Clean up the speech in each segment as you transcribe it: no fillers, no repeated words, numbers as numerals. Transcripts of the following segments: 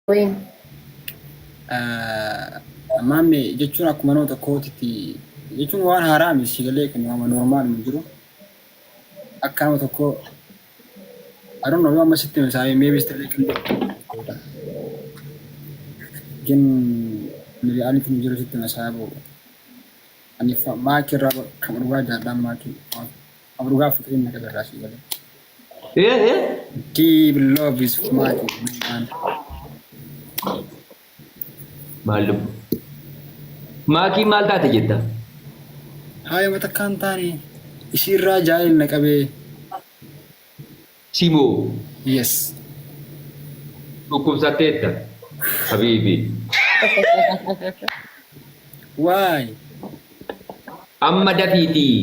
Wayin. Maamme jechuun akkuma nama tokkootitti jechuun waan haaraa miti si galee kan waan normaal hin jiru. Akka nama tokkoo I don't know yoo amma sitti hime maybe still kan ግን reality hin jiru sitti hime saaboo. Ani maakii irraa kan dhugaa jaalladhaan maakii kan dhugaa fiqirin na qabe irraa si galee. Eh eh. Deep love is maakii man. Maal lubbu. Maakii maal taate jetta? Haaya mata kan taane ishii irraa jaalala na qabee. Simoo. Yes. Dhukkubsatteetta. Habiibi. Why? Amma dafiitii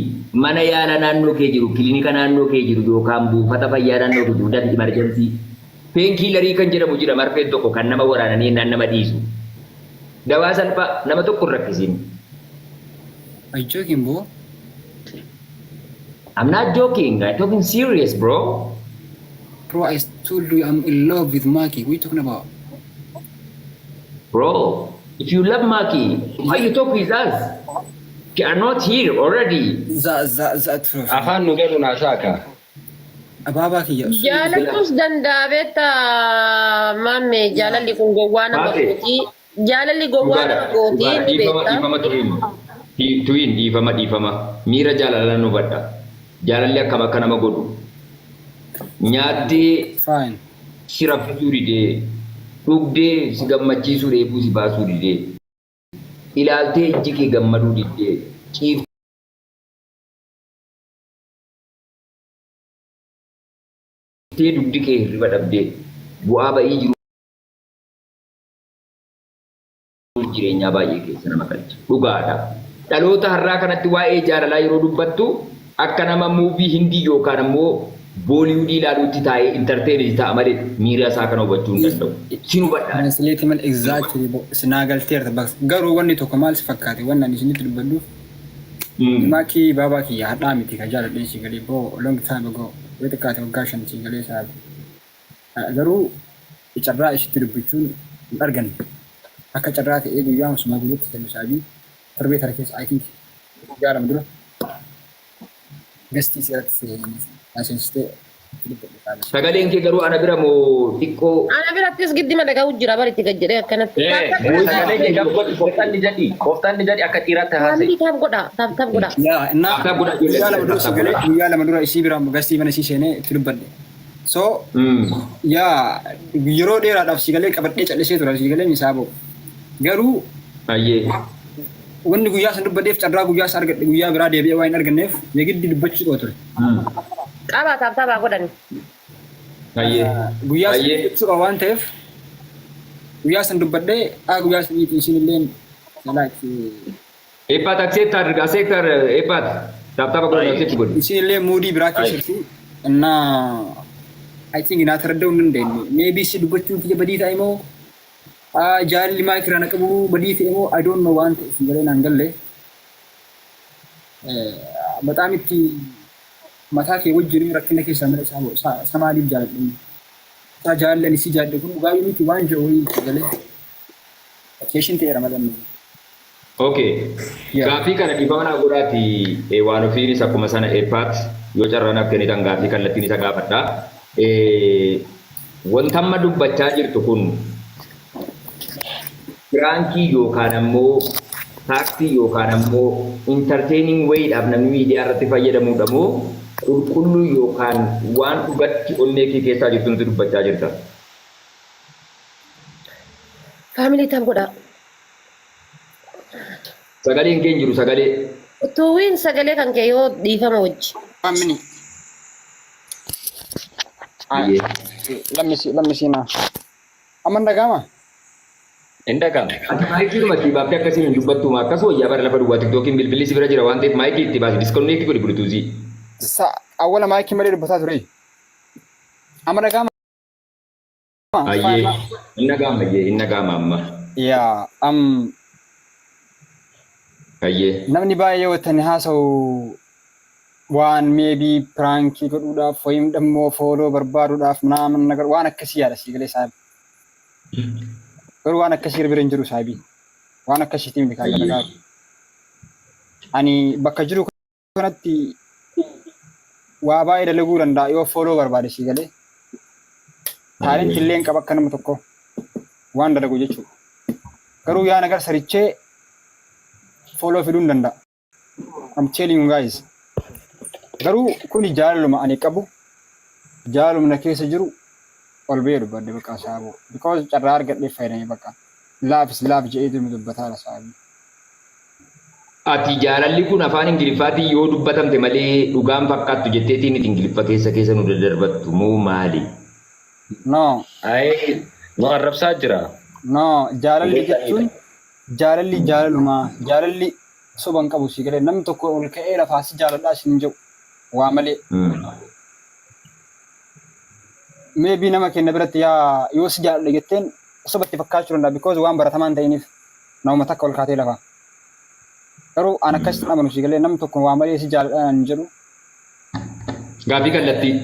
mana yaala naannoo kee jiru, kilinika naannoo kee jiru yookaan buufata fayyaa naannoo kee jiru dafi emergency. Painkillerii kan jedhamu jira, marfeen tokko kan nama waraananii jennaan nama dhiisu. Dawaa salphaa nama tokko hin rakkisin. Are you joking, bro? I'm not joking. I'm talking serious, bro. Bro, I told you I'm in love with Maki. What are you talking about? Bro, if you love Maki, why you talk with us? You are not here already. That that that true. Afaan nu galu naasaaka. Abaabaa kiyya. Jaalattus danda'a beektaa maamme, jaalalli kun gowwaa nama Maate. gooti. Jaalalli gowwaa nama gooti ni Dhiifama, beektaa. dhiifama tuhin. Tuhin, dhiifama, dhiifama. Miira jaalala nu hubadha. Jaalalli akkam akka nama godhu. Nyaattee Fine. si raffisuu didee, dhugdee si gammachiisuu dheebuu si baasuu didee, ilaaltee ijji kee gammaduu didee, ciiftee dugdi kee hirriba dhabdee, bu'aa ba'ii jiru jireenyaa baay'ee keessa nama galcha. Dhugaadha. Dhaloota har'aa kanatti waa'ee jaalalaa yeroo dubbattu akka nama movie Hindii yookaan ammoo Bollywoodii ilaaluutti taa'ee entertainii ta'a malee miira isaa kana hubachuu hin danda'u. Sin hubadhaa. Translate mal exactly sinaa galteerta bas. Garuu wanni tokko maal si fakkaate, wanni ani isinitti dubbadhuuf, maakii baabaa kiyya hadhaa miti ka jaaladheen si galee, bro, long time ago, yoo xiqqaate waggaa 5 si galee isaati. Garuu carraa isitti dubbachuun hin arganne. Akka carraa ta'ee guyyaa sumaa guyyaatti kennu saabii torbee tana keessa, I think guyyaa 2 dura, guestii seeratti seensistee itti dubbadhe saabii. Sagaleen kee garuu ana bira moo xiqqoo? Ana birattis giddima dhaga'u jira bari itti gad jedhee akkanatti. Tap tap godha. Sagalee kee gab godhi, qoftaan ni jedhi, qoftaan ni jedhi, akka dhiiraatti haasa'e. Family tap godha. Tap tap godha. Yaa innaa Tap tap godha ijoollee. guyyaa 2 dura Tap tap si galee godha. guyyaa 2 dura isii biraan guestii mana isii seenee itti dubbadhe. So yaa yeroo dheeraadhaaf si galee qabadhee callisee ture si galee misaa ba'u. Garuu wanni guyyaa san dubbadheef carraa guyyaa san argadhe guyyaa biraa deebi'ee waan hin arganneef yegiddi dubbachuu qaba ture. Qabaa tap tapaa godhani. Guyyaa san dubbachuu qaba waan ta'eef guyyaa san dubbadhee guyyaa saniiti isin illeen like Eeppaat accept አድርግ accept ኤፓት tap tap godhi, accept godhi. Isin illee moodii biraa keessa jirti. እና I think naa ተረዳው hin dandeenye. Maybe si dubbachuun kiyya badii ta'e moo jaalli maakiraa na qabu badii ta'e moo, I don't know, waan ta'e si galee naan galle. በጣም itti mataa kee wajjin rakkina keessaa mala isaa isa maaliif jaaladhu? Isaa jaalli ani si jaalladhu kun dhugaa miti waan jedhu wayii si galee. Keeshin ta'eera malee. Okay. Yeah. Gaaffii kana dhiifama naa godhaati, waan ofiinis akkuma sana eeppaat yoo carraa naaf kennitan gaaffii kallattiin isa gaafadha. Wanta amma dubbachaa jirtu kun prankii yookaan ammoo taaksii yookaan ammoo entertaining wayiidhaaf namni miidiyaa irratti fayyadamuudha moo qulqulluu yookaan waan dhugatti onnee kee keessaa jirtu nuti dubbachaa jirta? Family tap godha. Sagaleen kee hin jiru, sagalee. Tuwwiin sagalee kan kee yoo dhiifama wajji. One minute. Biyyee. Let me see, let me see now. Amma hin dhaga'ama? Hin dhaga'amu. Ati maayikiidhuma itti baaftee akkasiin hin dubbattu akkas wayyaa bara lafa duwwaa TikTokiin bilbilli si bira jira waan ta'eef maayikii itti baasi, disconnect godhi Bluetoothii. Sa awwala maayikii malee dubbataa ture. Amma dhaga'ama? Ayyee, hin dhaga'ama, ayyee, hin dhaga'ama amma. Yaa Ayyee. Namni baay'ee wantani haasa'u waan maybe prankii godhuudhaaf wayim dammoo follow barbaaduudhaaf naaman nagar waan akkasii yaada si galee isaa. Garuu waan akkasii bira hin jiru saabii. Waan akkasiitiin miti kan dalagaa. Ani bakka jiru kanatti waa baay'ee dalaguu danda'a yoo follow barbaade sii galee. Talent illee hin qaba akka nama tokko waan dalagu jechuudha. Garuu yaa nagar sarichee follow fiduu hin danda'a. I'm telling you guys. Garuu kuni jaalaluma ani qabu, jaalaluma na keessa jiru ol ba'ee dubbadde bakka saaboo. Because carraa argadhee fayyadamee bakka. Love is love jedheetu dubbataara saabii. Ati jaalalli kun afaan Ingiliffaatiin yoo dubbatamte malee dhugaan fakkaattu jetteetiin itti Ingiliffa keessa keessa nu daddarbattu moo maali? No, Ayee nu arrabsaa jira. no, jaalalli jechuun jaalalli jaalalumaa, jaalalli soba hin qabu si galee. Namni tokko ol ka'ee lafaa si jaaladhaa sin jedhu waa malee. Maybe nama keenya biratti yaa yoo si jaaladha jetteen sobatti fakkaachuu danda'a, because waan baratamaa hin ta'iniif namuma takka ol kaatee lafaa. Garuu an akkasitti amanu si galee, namni tokko waa malee si jaaladhaa hin jedhu. Gaaffii kallattii.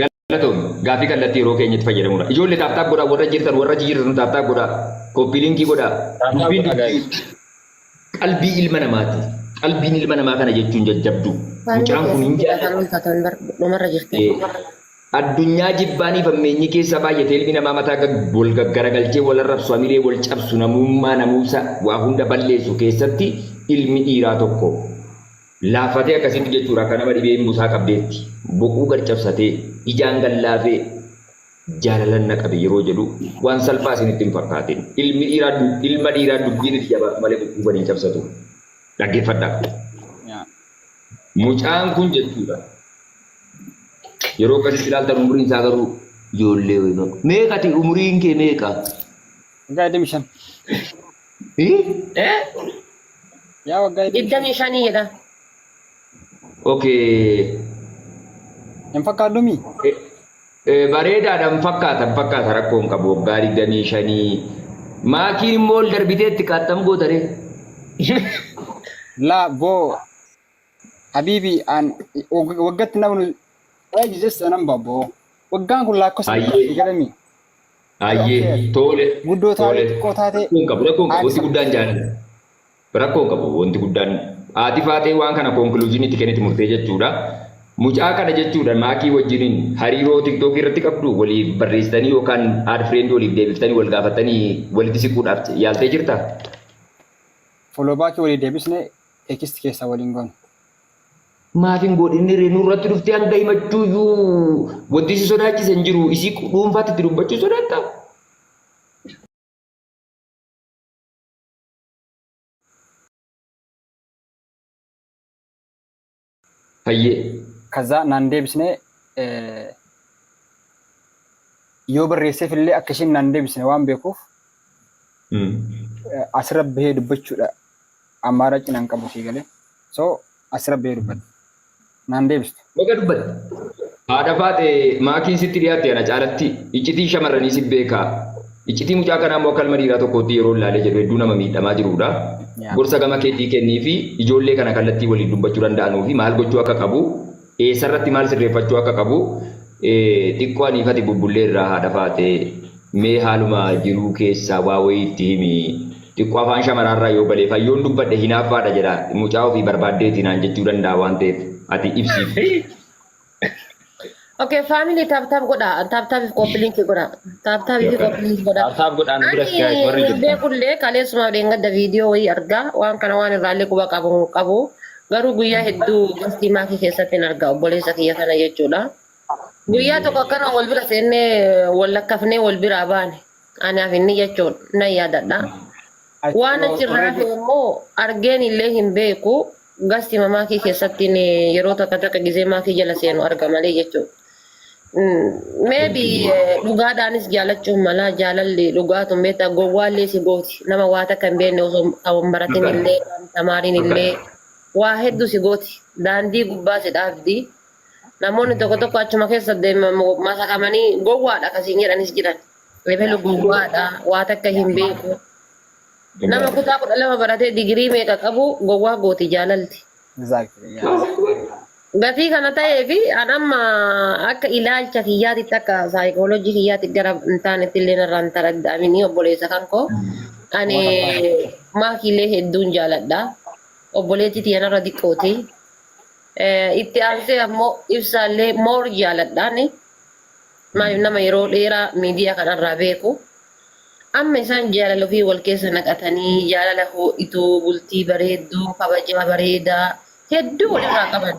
Galatoon gaaffii kallattii yeroo keenyatti fayyadamudha. Ijoollee, tap tap godhaa, warra jirtan, warra jirtan tap tap godhaa. Copy link godhaa. Tap tap Dubbiin godhaa, dubbii qalbii ilma namaati. Qalbiin ilma namaa kana jechuun jajjabdu. Mucaan kun hin jaallatu. Dhumarra jirti. Addunyaa jibbaanii fammeenyi keessa baay'ate, ilmi namaa mataa wal gaggaragalchee wal arrabsu, hamilee wal cabsu, namummaa namuusa waa hunda balleessu keessatti ilmi dhiiraa tokko laaffatee akkasitti jechuudha, akka nama dhibee busaa qabdeetti boquu gad cabsatee ijaan gallaafee jaalalan na qabe yeroo jedhu waan salphaa isinitti hin fakkaatin. Ilmi dhiiraa, ilma dhiiraa dubbiin itti jabaatu malee boquu gad hin cabsatu. Dhaggeeffadhaa. Mucaan kun jechuudha. Yeroo akkasitti ilaaltan umuriin isaa garuu ijoollee wayii bakka. Meeqati umuriin kee meeqa? Waggaa 25. Eh? Eh? Yaa, waggaa 25. 25 jedha. Okay. Hin fakkaadhumii? Bareedaadha, hin fakkaata, hin fakkaata, rakkoo hin qabu waggaa 25. Maakiin immoo ol darbitee itti qaattam gootaree. Laa boo, habiibi, an waggatti namni age just a number, boo. Waggaan kun lakkoofsa Ayyee. galami. Ayyee, tole. Guddoo taate, Tole. xiqqoo taate. Rakkoo hin qabu, rakkoo hin qabu, wanti guddaan jaalala. Rakkoo hin qabu, wanti guddaan. Haati faatee waan kana conclusion itti kenniti murtee jechuudha. Mucaa kana jechuudha, maakii wajjiniin hariiroo TikTokii irratti qabdu, waliif barreessitanii yookaan add friend waliif deebiftanii wal gaafattanii walitti siquudhaaf yaaltee jirtaa? Follow back walii deebisne, text keessaa waliin goone. Maaf hin godhinni ree? Nurratti dhuftee hanga himachuuyyuu wanti si sodaachise hin jiru, isii dhuunfaatti itti dubbachuu sodaattaa? Hayyee. Kaza naan deebisne, yoo barreesseef illee akka isheen naan deebisne waan beekuuf asirra bahee dubbachuudha ammaara cinaan qabu sii galee. So asirra bahee dubbadha. Naan deebistu. Baga dubbatte. Haadha faate, maakiin sitti dhiyaatte ana caalatti iccitii shamarranii si beekaa. Iccitii mucaa kanaa immoo akka ilma dhiiraa tokkootti yeroo ilaalee jedhu hedduu nama miidhamaa jirudha. Gorsa gama keetii kennii fi ijoollee kana kallattii waliin dubbachuu danda'anuu fi maal gochuu akka qabu, eessarratti maal sirreeffachuu akka qabu, xiqqoo aniifati bubbullee irraa haadha faate mee haaluma jiruu keessaa waa wayii itti himi. Xiqqoo afaan shamaraarraa yoo balee fayyoon dubbadhe hinaaffaadha jedha, mucaa ofii barbaaddeeti naan jechuu danda'a waan ta'eef ati ibsiif. Okay, family, tap tap godha. Tap tap fi copy link godha. Tap tap fi copy link godha. Tap tap godhaa nu biras, guys, warri Ani jirtan. beekullee kaleessuma dheengadda viidiyoo wayii argaa, waan kana waan irraallee quba qabu hin qabu. Garuu guyyaa hedduu gastii maakii keessatti hin argaa obboleessa kiyya kana jechuudha. Guyyaa tokko akkana wal bira seennee wal lakkafnee wal biraa baane. Anaaf inni jechuun nan yaadadha. Waan achirraa hafe immoo argeen illee hin beeku. Gasti maakii keessatti yeroo takka takka gizee maakii jala seenu arga malee jechuudha. Maybe dhugaadhaanis jaalachuun mala, jaalalli dhugaatu beektaa, gowwaallee si gooti. Nama waa takka hin beekne osoo hin baratin illee tamaariin illee waa hedduu si gooti. Daandii gubbaa si dhaabdi. Namoonni tokko tokko achuma keessa deeman masakamanii gowwaadha akkasiin jedhanis jiran. Ebelu gowwaadha, waa takka hin beeku. Nama kutaa 12 baratee digirii meeqa qabu gowwaa gooti jaalalti. Exactly. Yeah. Gatii kana ta'ee fi an amma akka ilaalcha kiyyaatitti akka saayikooloojii kiyyaatti gara hin taanetti illee narraa hin taradda'amini obboleessa kan koo. Ani maakiilee hedduun jaaladha. Obboleettii tiyya narra diqqooti. Itti aansee ammoo ibsaallee moor jaaladhaani. Maaliif nama yeroo dheeraa miidiyaa kanarraa beeku. Amma isaan jaalala ofii wal keessa naqatanii jaalala hoo'ituu, bultii bareedduu, kabajaa bareedaa hedduu walirraa qaban.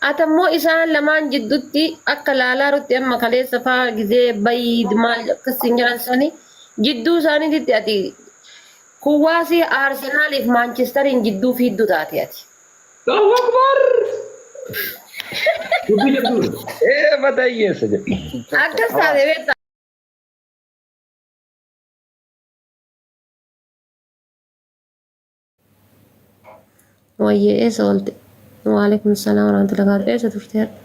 Ati ammoo isaan lamaan jiddutti akka laalaarutti amma kaleessa faa gizee bayii maal akkas siin jedhan sani jidduu isaaniititti ati kuwaasii Aarsenaaliif Maanchistariin jidduu fiiddu taate ati. Allahu Akbar! Dubbii jabduudha. Ee mataa hiyyeessa jedhe. Akkas taate beektaa. Wayyee eessa oolte? Waalaikum salaam warahmatullahi wabarakatuh. Eessa turte har'a?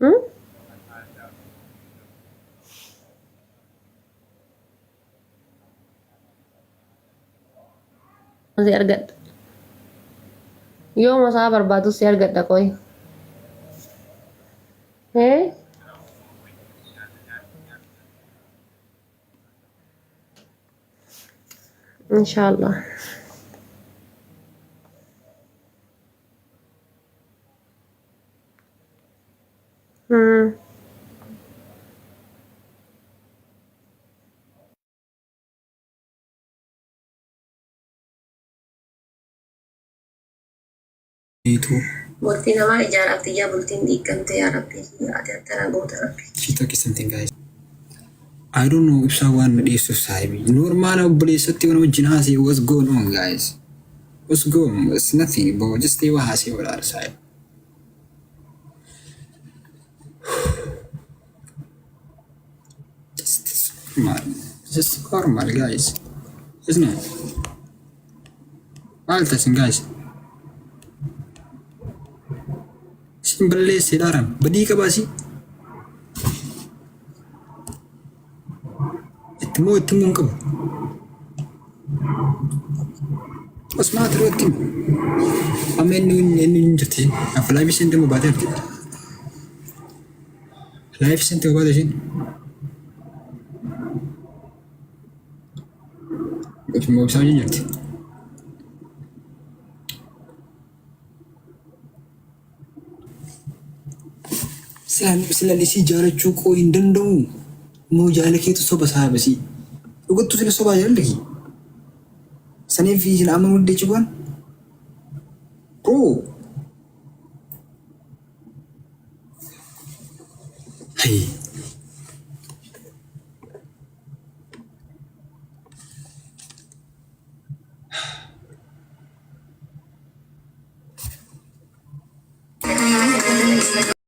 Hmm? Si argadha. Yooma isaa barbaadu si argadha qoy. Hee? Inshallah. Hmm. Beetuu. Bultii namaa ijaaraaf tiyyaa bultiin diiggamte yaa rabbii kiyya ati attana goota rabbi. She talk something guys. I don't know ibsaa waan na dhiyeessuuf saahibi. Normaala obboleessatti waan wajjin haasee what's going on guys? What's going on? It's nothing bro. Just stay waa haasee walaala saahibi. Just normal. Just normal guys. Isn't it? Maal tasin guys? Isin balleessee dhaaran badii qabaasi. Itti moo itti immoo hin qabu. Osmaa turuu itti hima. Amma inni inni hin jirti. Aflaabii isheen deemu baatee jirti. Live isheen ta'uu baate isheen. Ibsuma ibsaa wajjin jirti. Silaan silaan isii jaalachuu koo hin danda'u. Moo jaala keetu soba saabasii. Dhugattuu sila sobaa jaalalli kee. Saniif isin amanuu didde jechuun. Bro. Hey.